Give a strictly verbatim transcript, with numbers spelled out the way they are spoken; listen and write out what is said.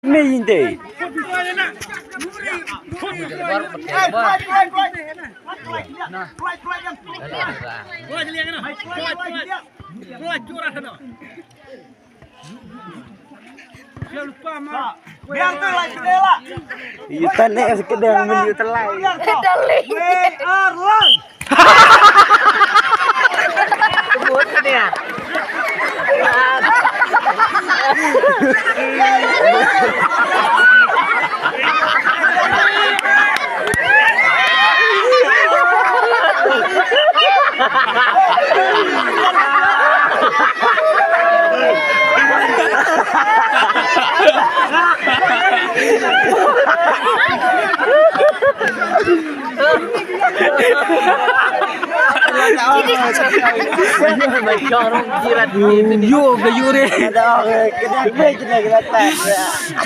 Mei inte. Yu tan ne sekedar men yu telai. Yo, yo, yo, yo.